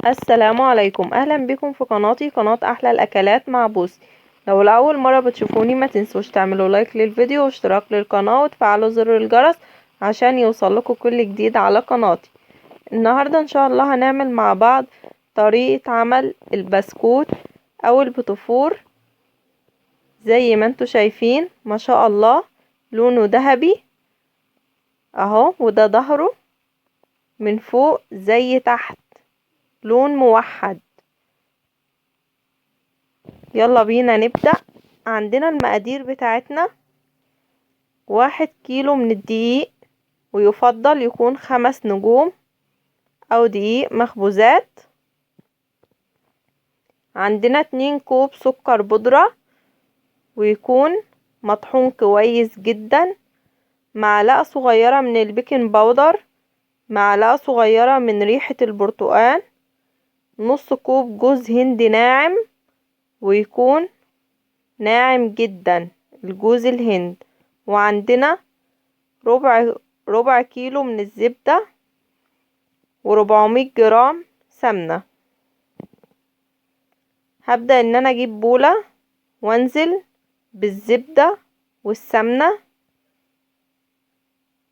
السلام عليكم، اهلا بكم في قناتي، قناة احلى الاكلات مع بوسي. لو لاول مرة بتشوفوني ما تنسوش تعملوا لايك للفيديو واشتراك للقناة وتفعلوا زر الجرس عشان يوصلكوا كل جديد على قناتي. النهاردة ان شاء الله هنعمل مع بعض طريقة عمل البسكوت او البتفور. زي ما انتوا شايفين ما شاء الله لونه ذهبي اهو، وده ظهره من فوق زي تحت، لون موحد. يلا بينا نبدأ. عندنا المقادير بتاعتنا 1 كيلو من الدقيق، ويفضل يكون 5 نجوم او دقيق مخبوزات. عندنا 2 كوب سكر بودرة ويكون مطحون كويس جدا، معلقة صغيرة من البيكنج باودر، معلقة صغيرة من ريحة البرتقال، نص كوب جوز هند ناعم ويكون ناعم جدا الجوز الهند، وعندنا ربع كيلو من الزبدة، و400 جرام سمنة. هبدأ ان انا اجيب بولة وانزل بالزبدة والسمنة،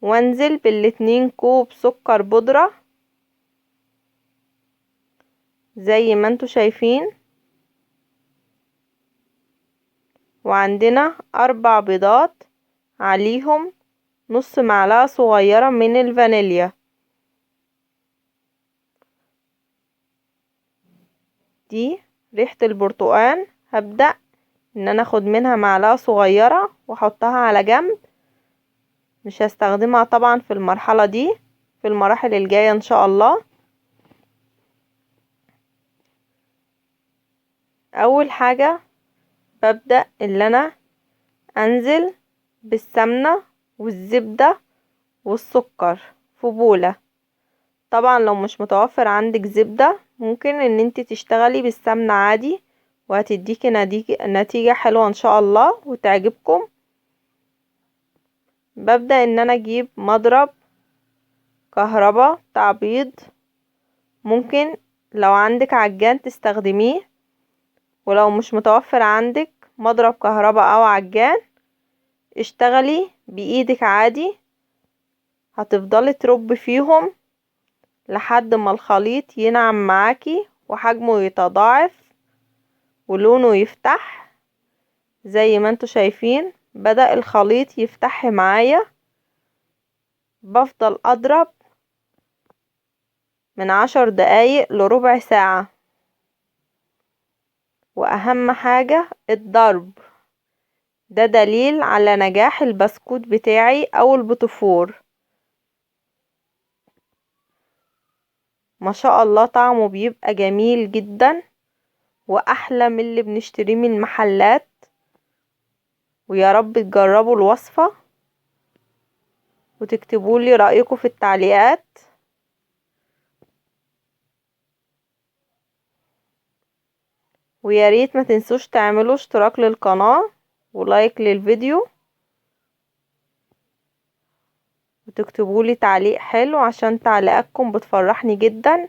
وانزل بالاتنين كوب سكر بودرة زي ما انتوا شايفين، وعندنا 4 بيضات عليهم نص معلقة صغيرة من الفانيليا. دي ريحة البرتقال، هبدأ ان انا اخد منها معلقة صغيرة واحطها على جنب، مش هستخدمها طبعا في المرحلة دي، في المراحل الجاية ان شاء الله. اول حاجة ببدأ ان انا انزل بالسمنة والزبدة والسكر في بولة. طبعا لو مش متوفر عندك زبدة ممكن ان انت تشتغلي بالسمنة عادي، وهتديكي نتيجة حلوة ان شاء الله وتعجبكم. ببدأ ان انا اجيب مضرب كهربا بتاع بيض، ممكن لو عندك عجان تستخدميه، ولو مش متوفر عندك مضرب كهربا او عجان اشتغلي بايدك عادي. هتفضلي تربي فيهم لحد ما الخليط ينعم معاكي وحجمه يتضاعف ولونه يفتح. زي ما انتوا شايفين بدأ الخليط يفتح معايا. بفضل اضرب من 10 دقايق لربع ساعة، واهم حاجة الضرب، ده دليل على نجاح البسكوت بتاعي او البتفور. ما شاء الله طعمه بيبقى جميل جدا واحلى من اللي بنشتريه من المحلات. ويا رب تجربوا الوصفة وتكتبوا لي رأيكم في التعليقات. ويا ريت ما تنسوش تعملوا اشتراك للقناة ولايك للفيديو، وتكتبوا لي تعليق حلو عشان تعليقاتكم بتفرحني جدا.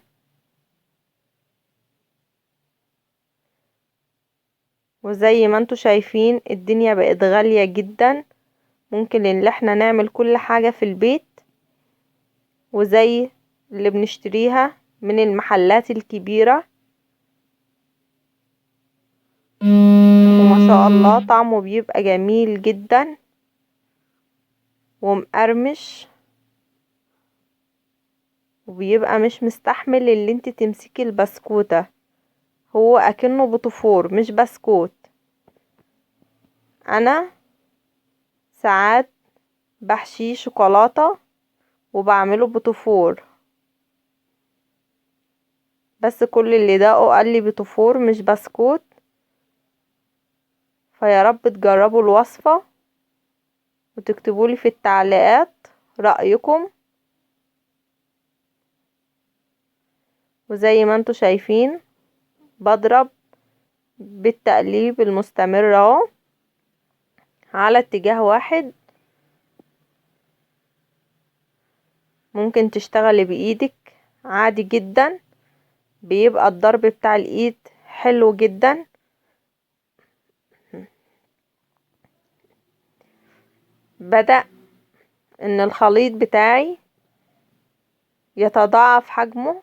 وزي ما انتوا شايفين الدنيا بقت غالية جدا، ممكن ان احنا نعمل كل حاجة في البيت وزي اللي بنشتريها من المحلات الكبيرة. وما شاء الله طعمه بيبقى جميل جدا ومقرمش، وبيبقى مش مستحمل اللي انت تمسكي البسكوتة، هو اكنه بتفور مش بسكوت. انا ساعات بحشيه شوكولاتة وبعمله بتفور، بس كل اللي داقه قال لي بتفور مش بسكوت. فيا رب تجربوا الوصفة وتكتبوا لي في التعليقات رأيكم. وزي ما انتوا شايفين بضرب بالتقليب المستمر اهو على اتجاه واحد. ممكن تشتغلي بايدك عادي جدا، بيبقى الضرب بتاع الايد حلو جدا. بدأ ان الخليط بتاعي يتضاعف حجمه.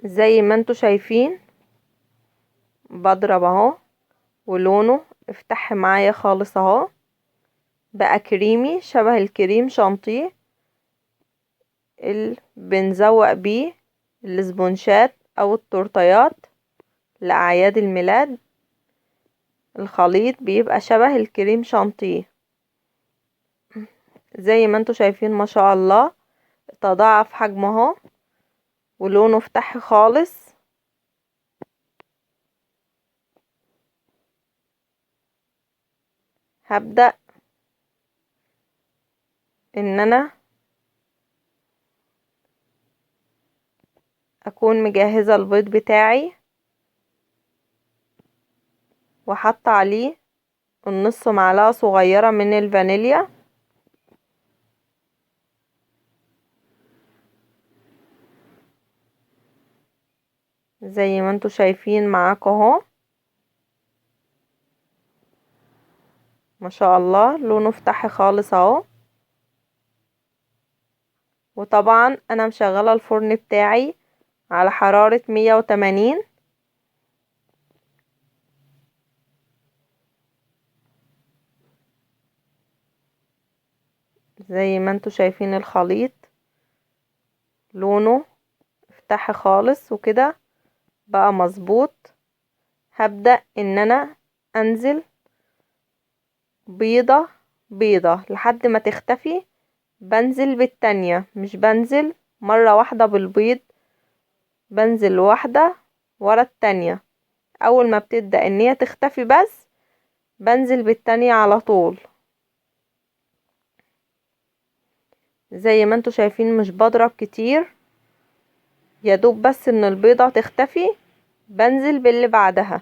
زي ما انتوا شايفين بضرب اهو، ولونه افتح معايا خالص اهو، بقى كريمي شبه الكريم شانتيه اللي بنزوق بيه الاسبونشات او التورتيات لاعياد الميلاد. الخليط بيبقى شبه الكريم شانتيه زي ما انتوا شايفين، ما شاء الله تضاعف حجمه اهو، ولونه افتح خالص. هبدأ ان انا اكون مجهزة البيض بتاعي وحط عليه النص معلقة صغيرة من الفانيليا. زي ما انتوا شايفين معاكم اهو، ما شاء الله لونه افتح خالص اهو. وطبعا انا مشغلة الفرن بتاعي على حرارة 180. زي ما انتوا شايفين الخليط لونه افتح خالص وكده بقى مظبوط. هبدأ ان انا انزل بيضة بيضة لحد ما تختفي، بنزل بالتانية، مش بنزل مرة واحدة بالبيض، بنزل واحدة ورا التانية. اول ما بتبدأ ان هي تختفي بس بنزل بالتانية على طول. زي ما انتوا شايفين مش بضرب كتير، يا دوب بس ان البيضة تختفي بنزل باللي بعدها.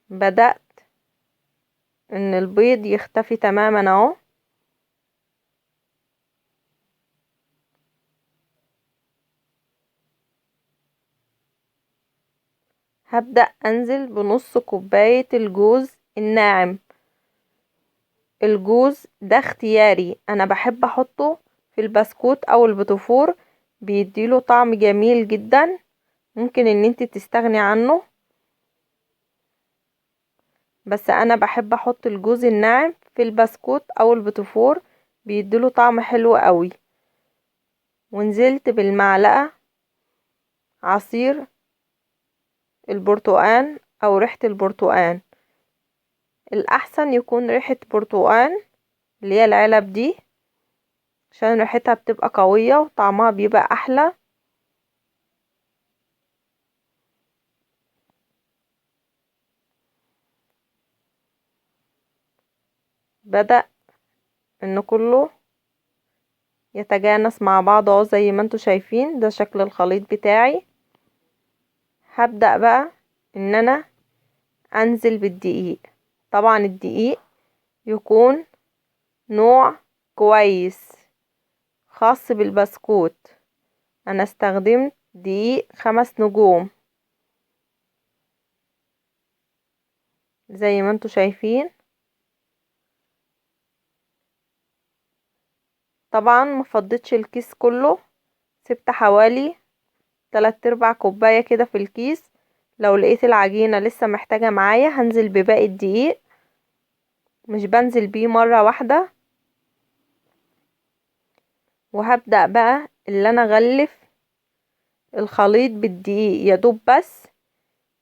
بدأت ان البيض يختفي تماما اهو. هبدأ انزل بنص كوباية الجوز الناعم. الجوز ده اختياري، انا بحب احطه في البسكوت او البتفور، بيديله طعم جميل جدا، ممكن ان انت تستغني عنه، بس انا بحب احط الجوز الناعم في البسكوت او البتفور، بيديله طعم حلو قوي. ونزلت بالمعلقة عصير البرتقان او ريحة البرتقان، الاحسن يكون ريحة برتقان اللي هي العلب دي، عشان ريحتها بتبقى قوية وطعمها بيبقى احلى. بدأ ان كله يتجانس مع بعض اهو زي ما انتوا شايفين، ده شكل الخليط بتاعي. هبدأ بقى ان انا انزل بالدقيق. طبعا الدقيق يكون نوع كويس خاص بالبسكوت، انا استخدمت دقيق 5 نجوم زي ما انتوا شايفين. طبعا ما فضيتش الكيس كله، سبت حوالي 3/4 كوباية كده في الكيس. لو لقيت العجينة لسه محتاجة معايا هنزل بباقي الدقيق، مش بنزل بيه مرة واحدة. وهبدأ بقى اللي انا اغلف الخليط بالدقيق، يا دوب بس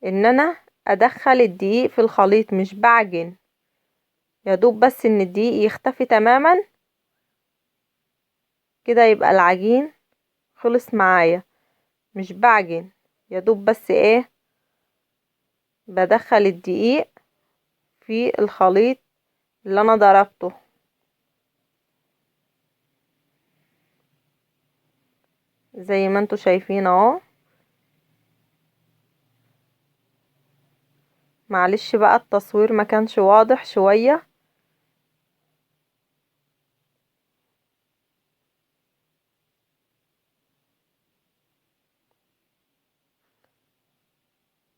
ان انا ادخل الدقيق في الخليط، مش بعجن، يا دوب بس ان الدقيق يختفي تماما كده يبقى العجين خلص معايا، مش بعجن، يا دوب بس بدخل الدقيق في الخليط اللي انا ضربته. زي ما انتوا شايفين اهو. معلش بقى التصوير ما كانش واضح شوية.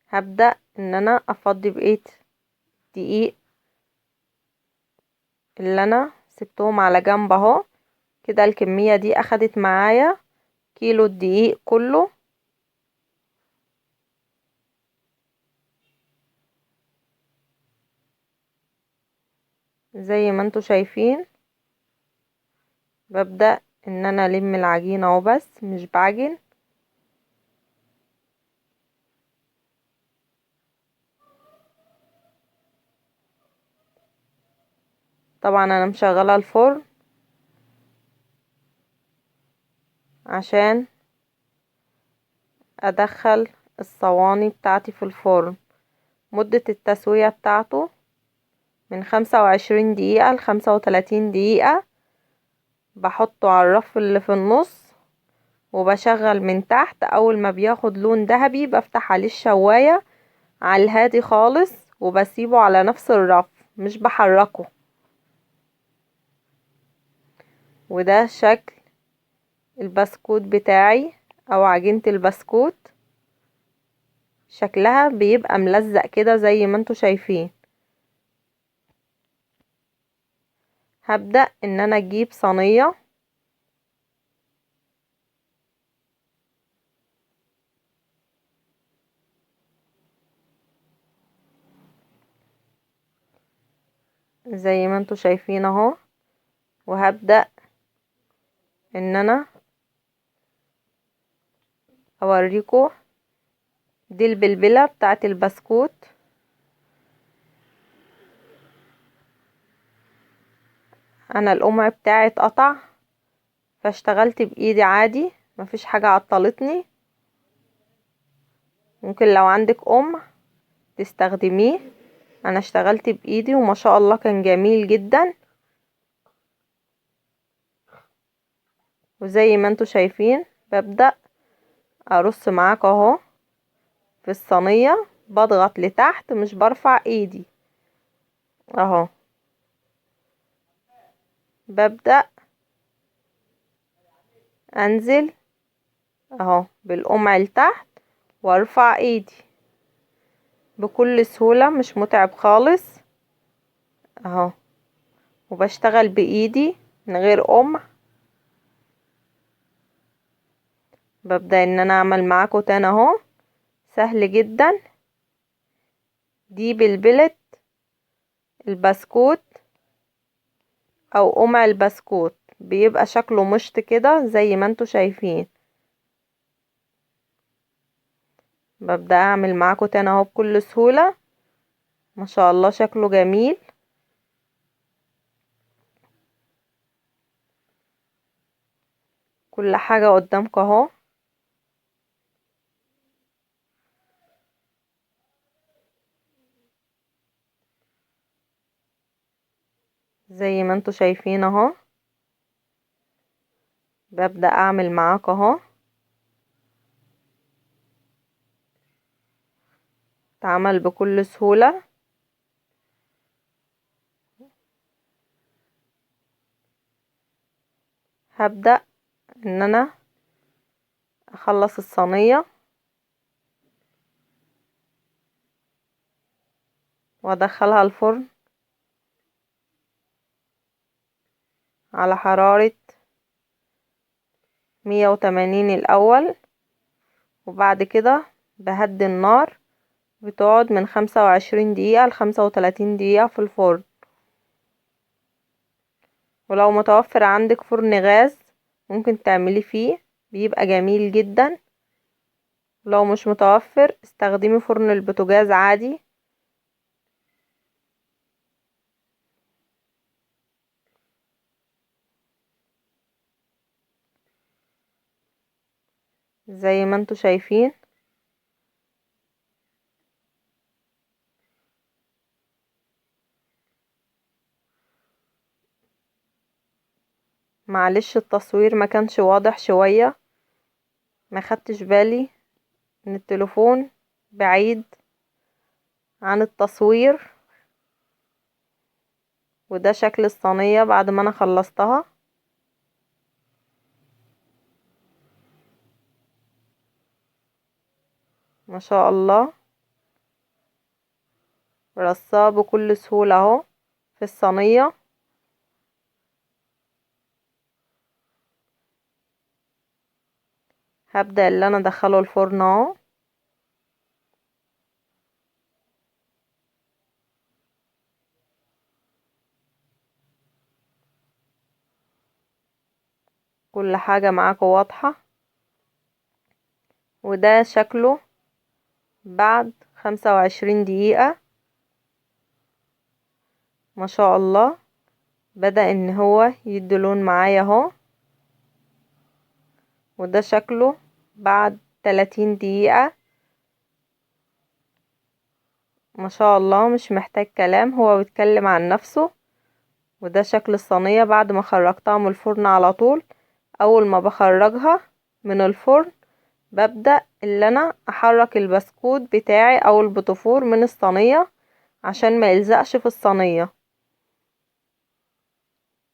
هبدأ ان انا افضي بقية دقيق اللي انا سبتهم على جنب اهو كده. الكمية دي اخدت معايا كيلو الدقيق كله. زي ما انتوا شايفين ببدأ ان انا الم العجينة اهو، بس مش بعجن. طبعا انا مشغلة الفرن عشان ادخل الصواني بتاعتي في الفرن. مدة التسوية بتاعته من 25 دقيقة لخمسة وتلاتين دقيقة. بحطه على الرف اللي في النص وبشغل من تحت. اول ما بياخد لون ذهبي بفتح عليه الشواية على الهادي خالص، وبسيبه على نفس الرف مش بحركه. وده شكل البسكوت بتاعي او عجينة البسكوت، شكلها بيبقى ملزق كده زي ما انتوا شايفين. هبدأ ان انا اجيب صينية زي ما انتوا شايفين اهو، وهبدأ ان انا اوريكم دي البلبلة بتاعت البسكوت. انا القمع بتاعي اتقطع فاشتغلت بايدي عادي، مفيش حاجة عطلتني. ممكن لو عندك قمع تستخدميه، انا اشتغلت بايدي وما شاء الله كان جميل جدا. وزي ما انتوا شايفين ببدأ ارص معاك اهو في الصينية، بضغط لتحت مش برفع ايدي اهو. ببدأ انزل اهو بالقمع لتحت وارفع ايدي بكل سهولة، مش متعب خالص اهو. وبشتغل بايدي من غير قمع. ببدأ ان انا اعمل معاكم تاني اهو، سهل جدا. دي بلبلة البسكوت او قمع البسكوت، بيبقى شكله مشط كده زي ما انتوا شايفين. ببدأ اعمل معاكم تاني اهو بكل سهولة، ما شاء الله شكله جميل. كل حاجة قدامكم اهو. زي ما انتوا شايفين اهو، ببدأ اعمل معاكم اهو. اتعمل بكل سهولة. هبدأ ان انا اخلص الصينية وادخلها الفرن على حرارة 180 الاول، وبعد كده بهدي النار. بتقعد من 25 دقيقة لخمسة وتلاتين دقيقة في الفرن. ولو متوفر عندك فرن غاز ممكن تعملي فيه، بيبقى جميل جدا. لو مش متوفر استخدمي فرن البوتاجاز عادي. زي ما انتوا شايفين معلش التصوير ما كانش واضح شوية، ما خدتش بالي ان التليفون بعيد عن التصوير. وده شكل الصينية بعد ما انا خلصتها. ما شاء الله رصاه بكل سهولة اهو في الصينية. هبدأ اللي انا ادخله الفرن اهو. كل حاجة معاكم واضحة. وده شكله بعد 25 دقيقة. ما شاء الله بدأ ان هو يدي لون معايا اهو. وده شكله بعد 30 دقيقة. ما شاء الله مش محتاج كلام، هو بيتكلم عن نفسه. وده شكل الصينية بعد ما خرجتها من الفرن على طول. اول ما بخرجها من الفرن ببدأ اللي انا احرك البسكوت بتاعي او البطفور من الصينية عشان ما يلزقش في الصينية.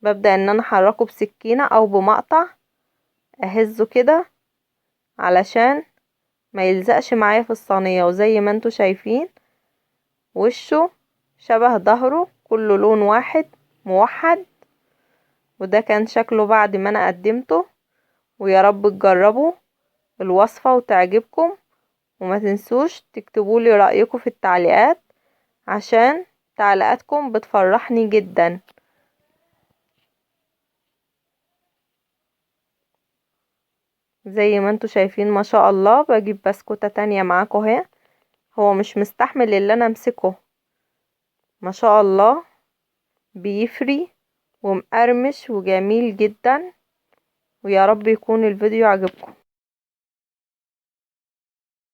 ببدأ ان انا احركه بسكينة او بمقطع، اهزه كده علشان ما يلزقش معايا في الصينية. وزي ما انتوا شايفين وشه شبه ظهره، كله لون واحد موحد. وده كان شكله بعد ما انا قدمته. ويا رب تجربوا الوصفة وتعجبكم، وما تنسوش تكتبولي رأيكم في التعليقات عشان تعليقاتكم بتفرحني جدا. زي ما انتوا شايفين ما شاء الله بجيب بسكوتة تانية معاكم اهي، هو مش مستحمل اللي انا امسكه. ما شاء الله بيفري ومقرمش وجميل جدا. ويا رب يكون الفيديو عجبكم.